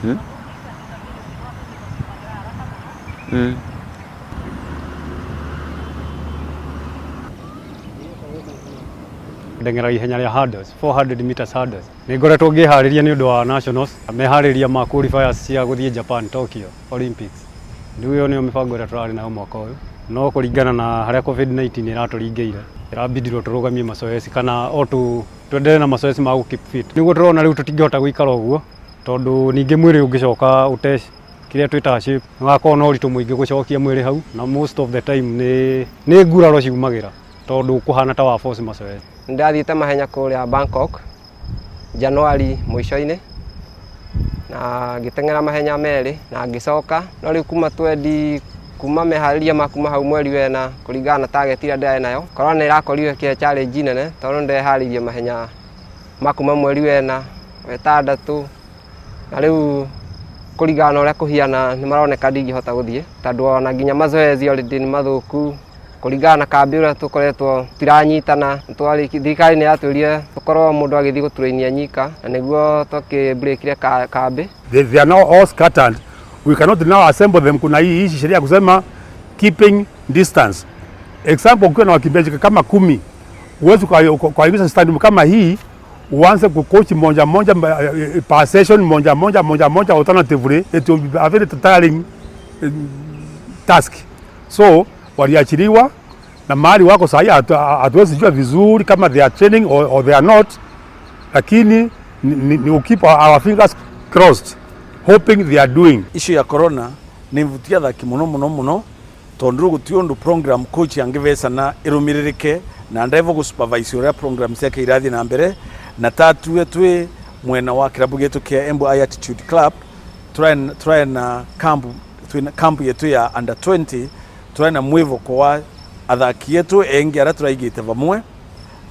Hmm? Mm. Ndeng'era ihenya rĩa hurdles, 400 meters hurdles. Nĩ ngoretwo ngĩharĩria nĩ ũndũ wa nationals, meharĩria ma qualifiers cia gũthiĩ Japan Tokyo Olympics. Rĩu ĩyo nĩyo mĩbango ĩrĩa tũrarĩ nayo mwaka ũyũ, no kũringana na harĩa COVID-19 ĩratũringĩire, ĩrabindirwo tũrũgamie mazoezi kana o twendelee na mazoezi ma gũ keep fit. Nĩguo tũrona rĩu tũtingĩhota gũikara ũguo, tondũ ningĩ mwĩrĩ ũngĩcoka ũte kĩrĩa twĩtaga shape, nĩ wakorwo na ũritũ mũingĩ gũcokia mwĩrĩ hau, na most of the time nĩ nguraro ciumagĩra tondũ kũhana ta wa force mazoezi. Nĩndathiĩte mahenya kũrĩa Bangkok Januari mũico-inĩ na ngĩteng'era mahenya merĩ na ngĩcoka, no rĩu kuma twendi kuma meharĩria ma kuma hau mweri wena kũringana na target ĩrĩa ndĩrarĩ nayo, corona ĩrakorirwo ĩkĩhe challenge nene tondũ nĩndeharĩirie mahenya ma kuma mweri wena, wetandatũ na rĩu kũringana na ũrĩa kũhiana nĩ maroneka ndingĩhota gũthiĩ tondũ ona nginya mazoezi already nĩ mathũku kũringana na kambĩ ũrĩa tũkoretwo tiranyitana. Thirikari nĩ yatwĩrire tũkorwo mũndũ agĩthiĩ gũturainia nyika na nĩguo twakĩ-breakire kambĩ. They are now all scattered. We cannot now assemble them. Kuna hii sheria ya kusema keeping distance. Example, ukiwa na wakimbiaji kama 10, huwezi kuingiza stand kama hii uanze kucoach moja moja per session, moja moja moja moja. Alternatively, it will be a very tiring task. So waliachiliwa na mahali wako sahi hatuwezi jua vizuri kama they are training or they are not, lakini ni keep our fingers crossed hoping they are doing. Issue ya corona nĩ mvutia athaki muno muno muno, tondu guti undu program coach angivecana irumiririke na ndevo gu supervise uria program ciake irathie na mbere. Na tatue twi mwena wa kirabu gitu kia Embu High Altitude Club, turai na camp, twina camp yetu ya under 20, turai na mwivoko wa athaki yetu engi aria turaigite vamwe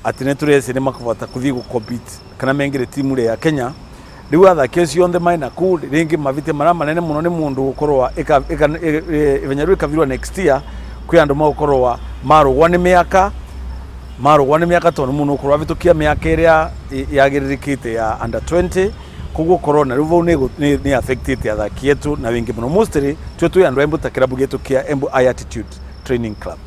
ati nĩ tureci nĩ makũbota kuthii gu compete kana mengire timu ya Kenya. Riu athaki acio onthe maina kuu ringi mavitia maria manene muno ni mundu gukorwa ivenya riu ikavirwa next year, kwi andu magukorwa marugwa ni miaka, marugwa ni miaka tondu mundu ukorwa avitukia miaka iria yagiririkite ya under 20. Koguo corona riu vau ni affectite athaki etu na wingi muno, mostly twe twi andu a Embu ta kirabu gitu kia Embu High Altitude Training Club.